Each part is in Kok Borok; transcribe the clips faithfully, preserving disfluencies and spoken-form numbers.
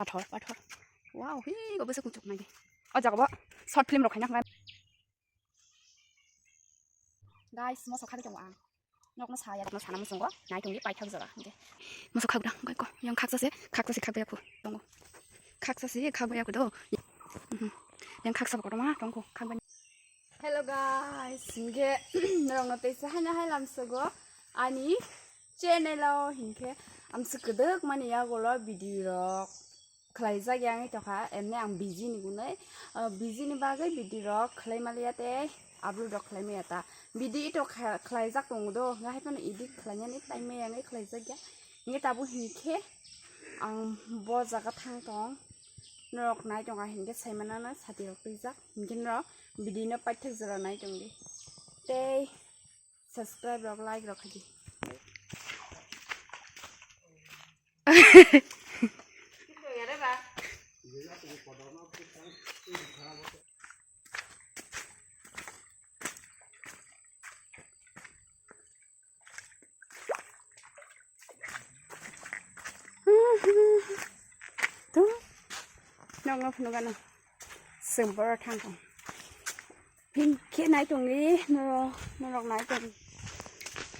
Pathor, pathor. Wow, hi, go bwswk kuchuk nai di. O jaga bo short film rok khaina hwnba. Guys, moso khagwi tongo ang. Nokno saya, nokno sana muchungo. Nai tongdi paithak jora. Hingke. Moso khagwi da, hingke ko. Yang khaksa se, khaksa se khagwi aku. Tongo. Khaksa se khagwi aku do. Mhm. Yang khaksa bo kotorma tongko khagwi. Hello guys, hingke norokno teisa haino hai lamsogo ani channel o hingke amswk kwdwk mani yagulo video rok khlaijak ya wngwi tongkha, emni ang busy ni gunwi, ah, busy ni bagwi video rok khlai maliya tei upload rok khlai maya ta. Video ito kha-, khlaijak tongo do, hwnkhe hai phano edit khlainani time maya wngwi khlaijak ya. Hingke tabuk hingke ang bo jaga thang tong, norok nai tonga hingke sai manana sati rok twijak, hingke norok video no paithak jora nai tongdi tei subscribe rok, like rok khaidi. Tung. Nokno phunukgano. Chwng boro thang tong. Hinkhe nai tongdi, norok, norok nai tongdi.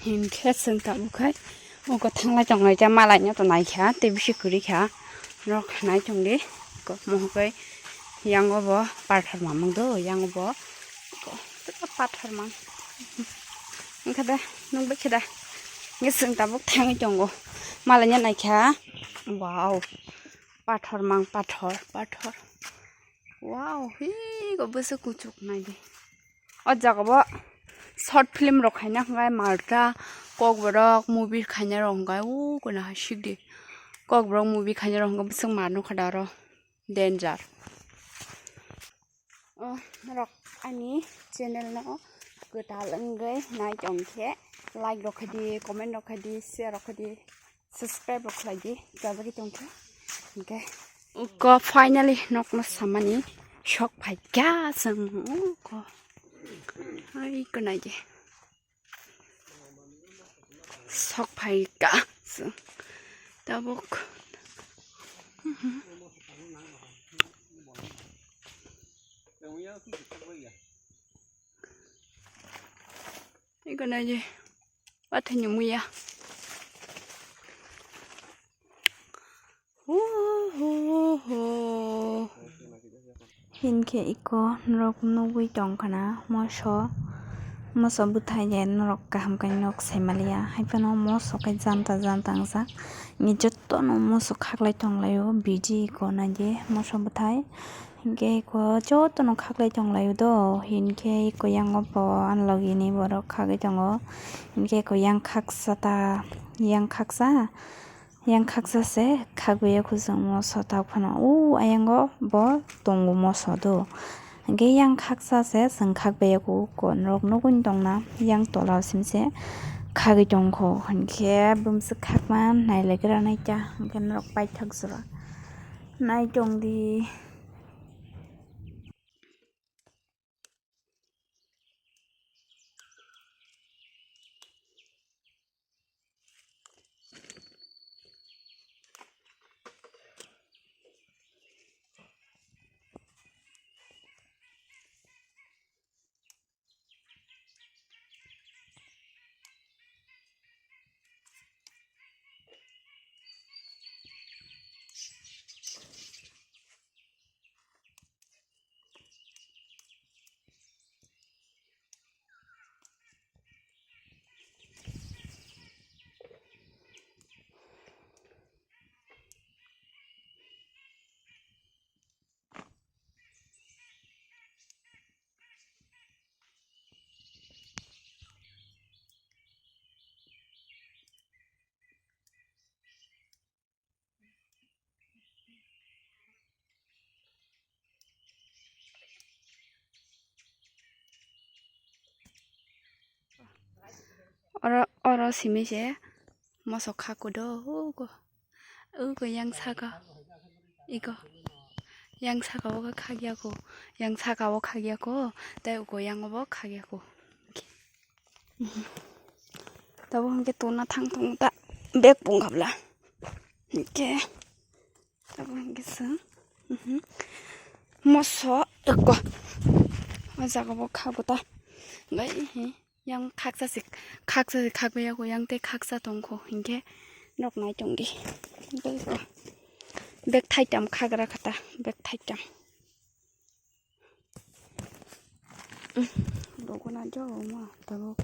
Hinkhe chwng tabuk khai. Oko thanglai tonglai kha, malaino to naikha, tei bisi kwrwi kha. Norok nai tongdi. Ko mohogoi yango bo pathor mamang do, yango bo. Ko pathor mang. Wngkha da, nukbai khe da. Nge chwng tabuk thangwi tongo. Malaino naikha. Wow. Pathor mang, pathor, pathor. Wow, hi, go bwswk kuchuk nai di. O jaga bo short film rok khaina hwnkhai malta, kokborok movie khaina rok hwnkhai, o kono hai sikdi. Kokborok movie khaina rok hwnkhai bwswk mar nukha da aro. Danger. O, norok ani channel no kwtal wngwi nai tong khe, like rok khaidi, comment rok khaidi, share rok khaidi, subscribe rok khlaidi, chajagwi tong khe. Hingke uko finally nokno samani sok phaikha chwng uko. Hai, kwnaidi. Sok phaikha chwng tabuk. Iko nai je. Wathani muya. Hu, hu, hu. Hinkhe iko norok nugwi tongkhana moso, moso bwthai je norok kaham khe nok sai maliya, haiphano moso khe janta janta wngjak, ni jotono moso khaklai tonglaio, bidi iko naidi moso bwthai, hinkhe iko jotono khaklai tonglaio do, hinkhe iko yango bo ani logini borok khagwi tongo, hinkhe iko yang khaksa ta, yang khaksa. Yang khaksa se khagwi ya khujang moso tok phano o ayango bo tongo moso do. Hingke yang khaksa se chwng khagwi ya kho, ko norok nugwi tongna yang tola o sim se khagwi tongkho. Hingke bumswk khakma nailagra naita hingke norok paithak jora naitongdi. Oro, oro simi se moso kha kudo, ugo, ugo yang saka, iko, yang saka o khagya ko, yang saka o khagya ko, tei ugo yang obo khagya ko. Tabuk hingke tuna thang tongo ta bag pung kabla. Hingke Abo hwnkhe chwng, mhm, moso eko. O jaga bo khago ta. Bai, hi, yang khaksa se, khaksa se khakbai ya ko, yang tei khaksa tongkho, hinkhe nok nai tongdi. Bai ko. Bek thaitam khagra khata, bek thaitam. Rogona jao ma tabuk.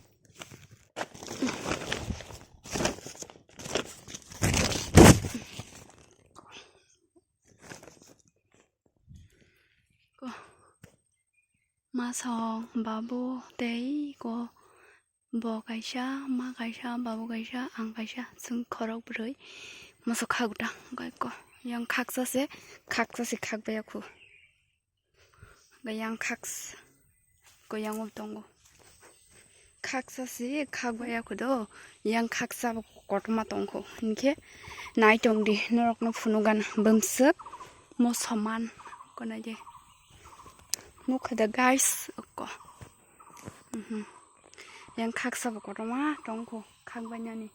Ko. Masong, babu, tei ko. Bo kaisa, ma kaisa, babu kaisa, ang kaisa, chwng khorok bwrwi. Moso khagwdang, gai ko. Yang khaksa se, khaksa se khakbai ya khu. Gai yang khaks-, ko yang o tongo. Khaksa se khakbai ya khu do, yang khaksa bo kotorma tongkho. Hinkhe nai tongdi, norokno phunuk gana, bumswk, moso man, ko nai di. Nukha da guys, ko. Mhm. Yang khaksa bo kotorma tongkho, khakbai nani.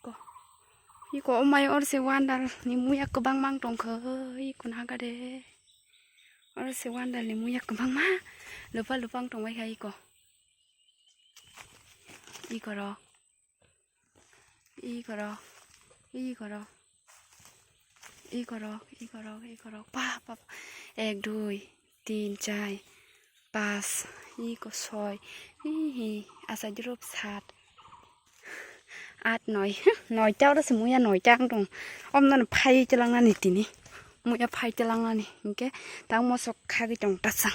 Ko. Iko omai orse wandal ni muya kwbang mang tongkho, iko naga de. Orse wandal ni muya kwbangma lupa lupa ang tongbai kha iko. Iko rok. Iko rok. Iko rok. Iko rok, iko rok, iko rok. Pa, pa, pa. Ek, dui, tin, char, pas, iko soi. Hihi, asa jrup sat. At, noi. Noita oro se muya noita ang tong. Omno phai chelangnani tini. Muya phai chelangnani. Hinkhe tang mosok khagwi tong tasang.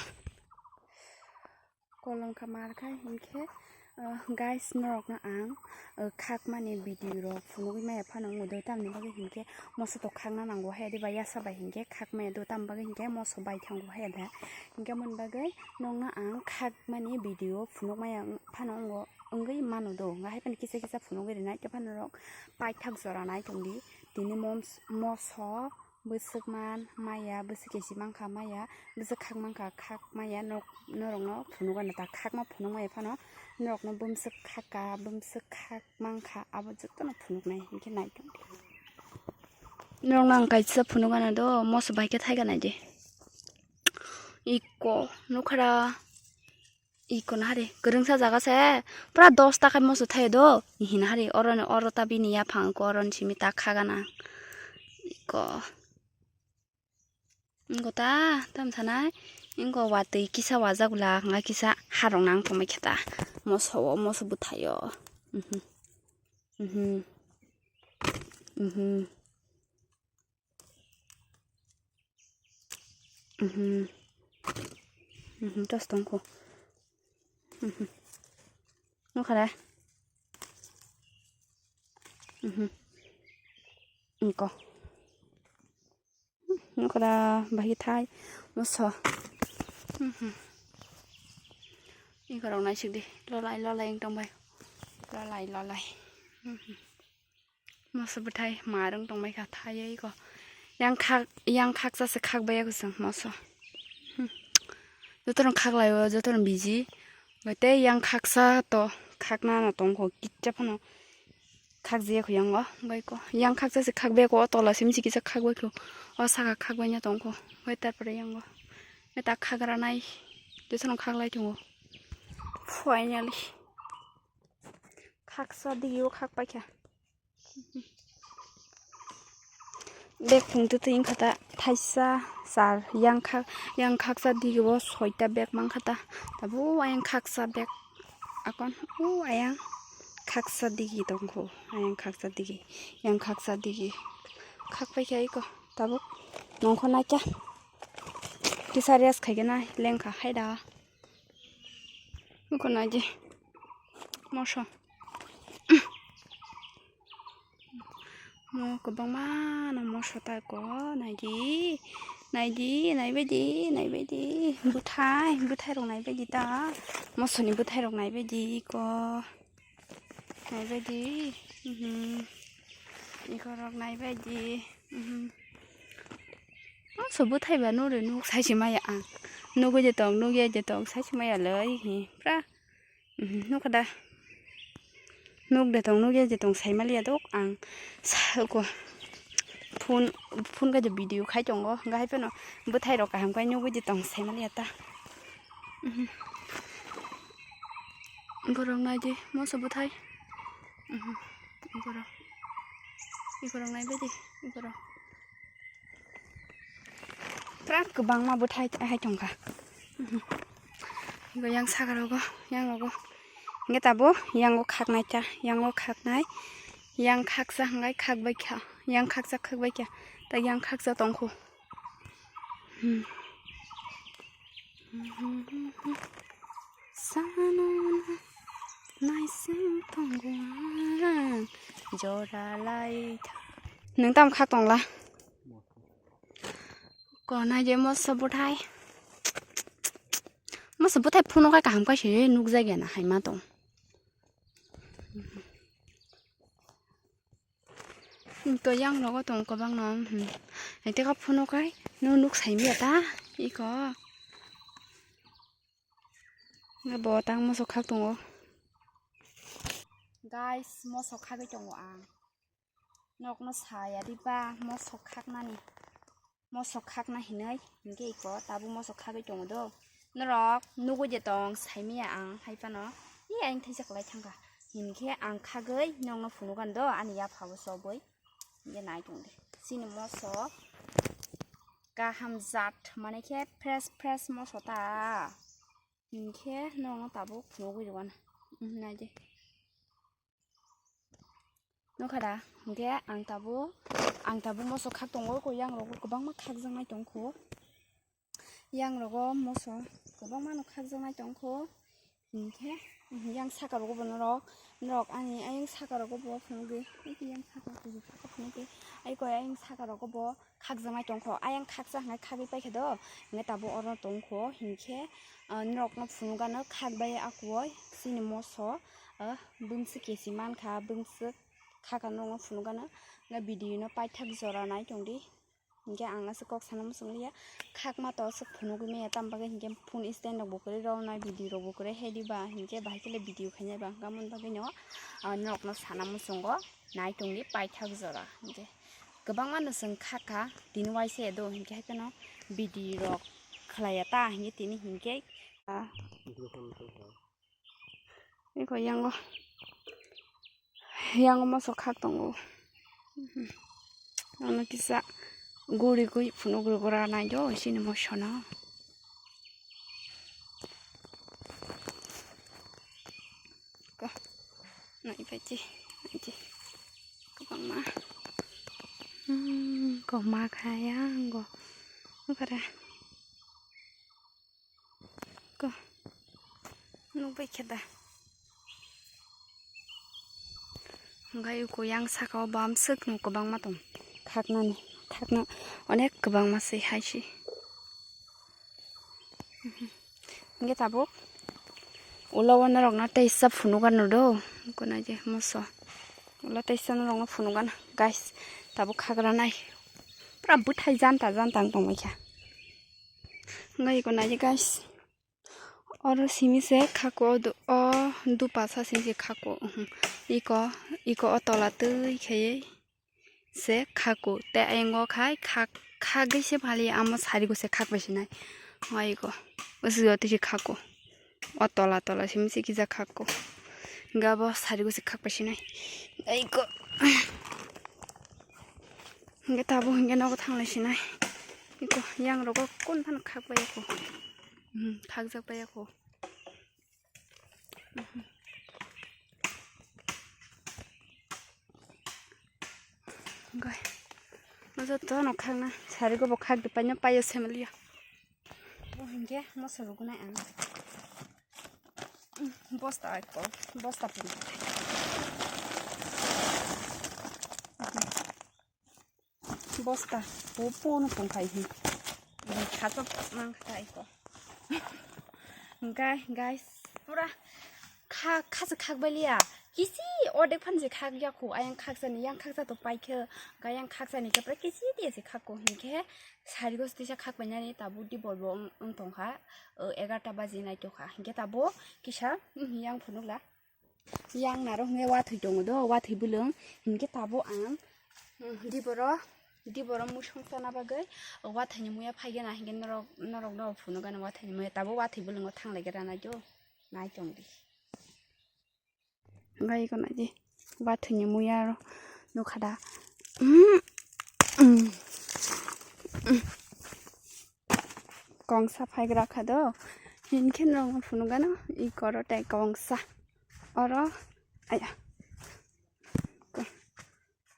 Kolom kha mar khai hinkhe, ah, guys, norokno ang, ah, khakmani video rok phunugwi maya phano wngwi do, tamni bagwi hinkhe moso to khakna nango hai, eba yasa bai hinkhe khakmaya do, tamni bagwi hinkhe moso bai thango hai da. Hinkhe moni bagwi nokno ang khakmani video phunuk maya phano wngwi mano do, wngwi hai phano kisa kisa phunugwi rinai, tei phano norok paithak jora nai tongdi. Tini mom-, moso, bwswk man maya, bwswk kesi mankha maya, bwswk khak mankha khak maya, nok-, norokno phunuk gana ta khakma phunuk maya phano norokno bumswk khaka, bumswk khak mankha, abo jotono phunuknai hinkhe nai tongdi. Norokno ang kaisa phunuk gana do, moso bai khe thai gana di. Iko nukhara. Iko nahari, kwrwngsa jaga se, pura dos ta khai moso thaio do, hinahari, oro ni, oro ta bini yaphang ko, oro ni simi ta khagana. Iko. Ingo ta, tam sanai, ingo watwi kisa wajak bwla, nga kisa harok nang tongmai khe ta. Moso o, moso bwthaio. Mhm. Mhm. Mhm. Mhm. Mhm, tos tongkho. Mhm. Nukha de. Mhm. Nukha. Nukha da, bahai thai. Moso. Mhm. Ikorok naisik di. Lolai, lolai wng tongbai. Lolai, lolai. Mhm. Moso bwthai marwng tongbai kha thaiwi ko. Yang khak, yang khaksa se khakbai ya kwchwng moso. Hmm. Jotono khaklai o, jotono biji. Bai tei yang khaksa to khakna no tongkho, kicha phano khakjaya kho yang o. Bai ko yang khaksa se khakbai ko, o tola sim si kisa khakbai kho. O saka khakbai ya tongkho. Bai tarpore yang o. Bai ta khagra nai. Jotono khaklai tongo. Finally. Khaksa digi o khakpai kha. Bek phung twtwi wngkha ta thaisa, char, yang kha, yang khaksa digi o soita bek mankha ta. Tabuk ayang khaksa bek akon, o ayang khaksa digi tongkho, ayang khaksa digi, yang khaksa digi. Khakpai kha iko tabuk nongkho naikha. Kisa rest khaikhe na lengkha haida. Iko naidi. Moso. Mo kwbangma no moso ta ko naidi. Naidi, naibaidi, naibaidi. Bwthai, bwthai rok naibaidi ta. Mosoni bwthai rok naibaidi ko. Naibaidi. Mhm. Iko rok naibaidi. Mhm. Moso bwthai ba nuri nuk sai se maya ang. Nugui de tong, nugya de tong, sai se maya loi hi. Pra. Mhm, nukha da. Nuk de tong, nugya de tong, sai maliya dok ang. Sa ko. Phone, phone khe video khai tongo, hwnkhe hai phano bwthai rok kaham khe nugwi di tong sai mani ta. Mhm. Borok nai di moso bwthai. Mhm. Borok. Borok nai bai di, borok. Pura kwbangma bwthai hai tongkha. Mhm. Bo yang saka rogo, yang rogo. Hingke tabo yango khaknai ta, yango khaknai. Yang khaksa hingke khakbai kha, yang khaksa khakbai kha. Ta yang khaksa tongkho. Hmm. Sanona naising tongo ang jora lai tha. Nwng tamo khak tongla? Konai je moso bwthai. Moso bwthai phunuk khai kaham khai se nukjagya na hai ma tong. To yang rogo tong kwbangno, hmm. Tei kha phunuk khai no nuk sai manya ta iko. Bo tang moso khak tongo. Guys, moso khagwi tongo ang. Nokno saya diba moso khaknani. Moso khakna hinwi hingke iko tabuk moso khagwi tongo do. Norok nugwi de tong saimaya ang hai phano. Ye ang thaisa kwlai thangkha. Hinkhe ang khagwi nokno phunukgano do ani yaphabo chobwi. Hingke nai tongdi. Chini moso kaham jat mane khe fresh fresh moso ta. Hinkhe nokno tabuk phunugwi rwgano. Naidi. Nukha da, hingke ang tabuk, ang tabuk moso khak tongo, ko yang rogo kwbangma khakjaknai tongkho. Yang rogo moso kwbangma no khakjaknai tongkho. Hingke yang saka rogo bo norok, norok ani ayang saka rogo bo phunugwi, yang saka rogo bo phunugwi, ai ko ayang saka rogo bo khakjaknai tongkho. Ayang khaksa hwnkhai khagwi paikha do, hingke tabuk oro tongkho, hingke, ah, norokno phunukgano khakbai akwoi chini moso, ah, bumswk kesi mankha, bumswk khaka norokno phunukgano, hingke video no paithak jora nai tongdi. Hingke ang aswk kok sana muchung liya, khakma to aswk phunugwi maya, tamo bagwi hingke phone stand rok bo kwrwi rw nai, video rok bo kwrwi hai diba, hingke bahai khe le video khainai ba, hwnkhe aboni bagwi no, ah, norokno sana muchungo nai tongdi paithak jora, hingke. Kwbangma no chwng khakha, tini waisa do hinkhe hai phano bidi rok khlaiya ta hinkhe tini hinkhe, ah, eko yango, yango moso khak tongo. Ano kisa guri gui phunuk rwgwra naido chini mosono. Ko, naipaiti, naiti. Kwbangma. Hmm, ko ma kha yang go. Nukare. Ko. Nukbai khe da. Hwnkhe uko yang saka o bamswk no kwbangma tong. Khaknani, khakna onek kwbangma se hai se. Hwnkhe tabuk ulo o norokno teisa phunukgano do, uko nai je moso. Ulo teisa norokno phunukgano, guys, tabuk khagra nai. Pura bwthai janta janta wng tongbaikha. Hwnkhe uko nai je, guys. Oro simi se khako, o du-, o dupasa simi se khako, uhum. Iko, iko o tola twi khaiwi se khako. Tei ayang o khai khak-, khagwi se phali amo sarigo se khak bai sinai. O iko, o swi o twi se khako. O tola, tola simi se kisa khako. Hingke abo sarigo se khak bai sinai. Iko. Hingke tabuk hingke nogo thanglai sinai. Iko, yang rogo kun phano khak bai ya kho. Hmm, khakjak bai ya kho. Gai. Mo joto no khakna. Sari go bo khak de paino payo semliya. Bo hingke mo sorugunai ang. Bosta ko, bosta pun. Bosta, pupu no pungkhai hi. Khato mang khai ko. Guys, guys, pura kha, khasa khak baliya. Kisi odek phan je khak ya ko, ayang khaksa ni, yang khaksa to pai khe, ga yang khaksa ni kapra kisi dia se khak ko hinkhe, sari gos tisa khak banyani tabu di bol bo wng, wng tong kha, o, egarta baji nai to kha. Hinkhe tabu kisa, hmm, yang phunuk la. Yang naro hwnwi wathwi tongo do, wathwi bwlwng. Hinkhe tabuk ang, hmm, diboro Di borok mui songchana bagwi wathaini muya phaigena, hinkhe norok, norokno phunukgana wathaini muya, tabuk wathai bwlwngo thanglaigra naidi o, nai tongdi. Gai ko naidi, wathaini muya aro nukha da. Mm, mm, mm. Kongsa phaigra kha do, hinkhe norokno phunukgana, i koro tei kongsa. Oro, aya. Ko-,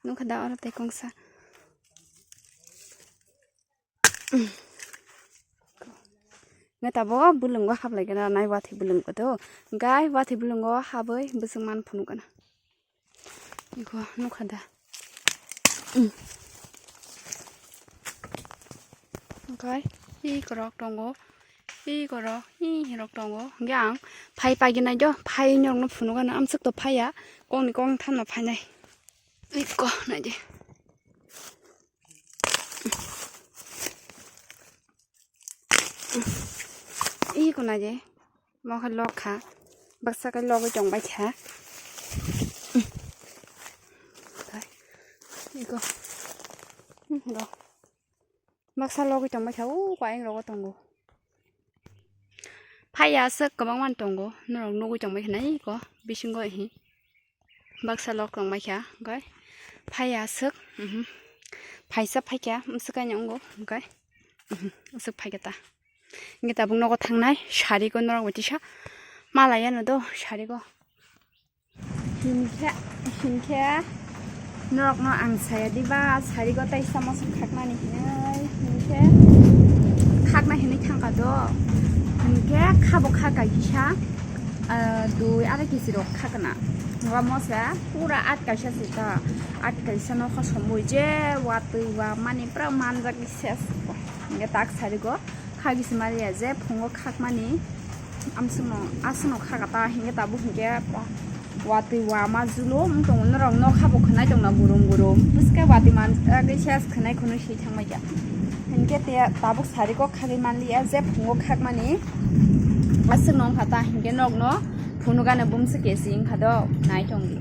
nukha da oro tei kongsa. Nge tabuk bwlwngo haplaigena nai wathai bwlwngo do. Gai wathai bwlwngo habwi bwswk man phunukgana. Iko nukha da. Gai hi korok tongo. Hi korok hi hirok tongo. Hwnkhe ang phai paiginai do. Phai norokno phunukgana amswk to phaiya. Kokni kok thanno phainai. Iko naidi. Ih, kuna je. Mo khe lok kha. Baksa khe logwi tong bai kha. Iko. Hmm, ro. Baksa logwi tong bai kha. U, ko ayang rogo tongo. Phaiya aswk kwbangma tongo. Norok nugwi tong bai kha na iko. Bisingo hi. Baksa lok tong bai kha, hwnkhe phaiya aswk, mhm. Phaisa phaikha, amswk khe wngo, hwnkhe, mhm, aswk phaikha ta. Hwnkhe tabuk nogo thangnai, sari go norok bai tisa malai ano do, sari go. Hinkhe, hinkhe norokno ang saya diba, sari go taisa mosok khaknani hinwi, hinkhe khakna hinwi thangkha do. Hinkhe khabo kha kaisa. Ah, dui arai kisi rok khakna. Wa mosa pura at kaisa se ta. At kaisa no khosom bui je watwi wa mani pura manjak ses. Hingke tak sari go khagi se mali ya je phungo khakmani. Amsimo asino khaka ta hingke tabuk hingke watwi wa ma julo wng tongo norok no khabo khwnai tongna gurum gurum. Bwske watwi manjak ses khwnai khwnwi si thangbai kha. Hingke te tabuk sari go khagwi manliya je phungo khakmani. Aswk nong kha ta hinkhe nokno phunukgana bumswk kesi wngkha do nai tongdi.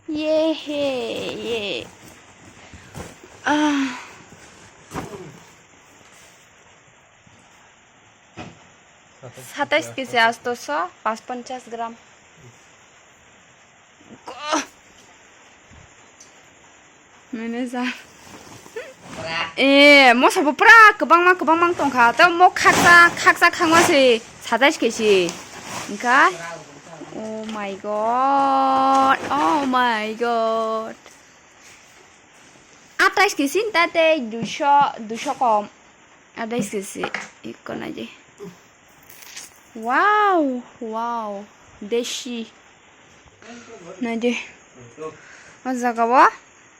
Ye he ye. Ah. Satais kesi astoso pas ponchas gram. Manager. Eh, mosa bo pura kwbangma kwbangma tongkha. Tei mo khaksa khaksa khangma se satais kesi. Wngkha. Oh my God. Oh my God. Atais kesi ta tei duiso, duiso kom. Adai sisi iko naidi. Wow, wow. Deshi. Naidi. O jaga o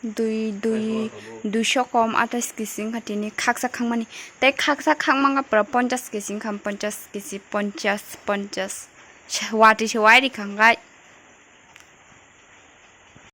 dui, dui, duiso kom atais kesi wngkha tini khaksa khangmani. Tei khaksa khangma wngkha pura ponchas kesi wngkha, ponchas kesi, ponchas, ponchas. Watwi se wai rikha hwnkhe.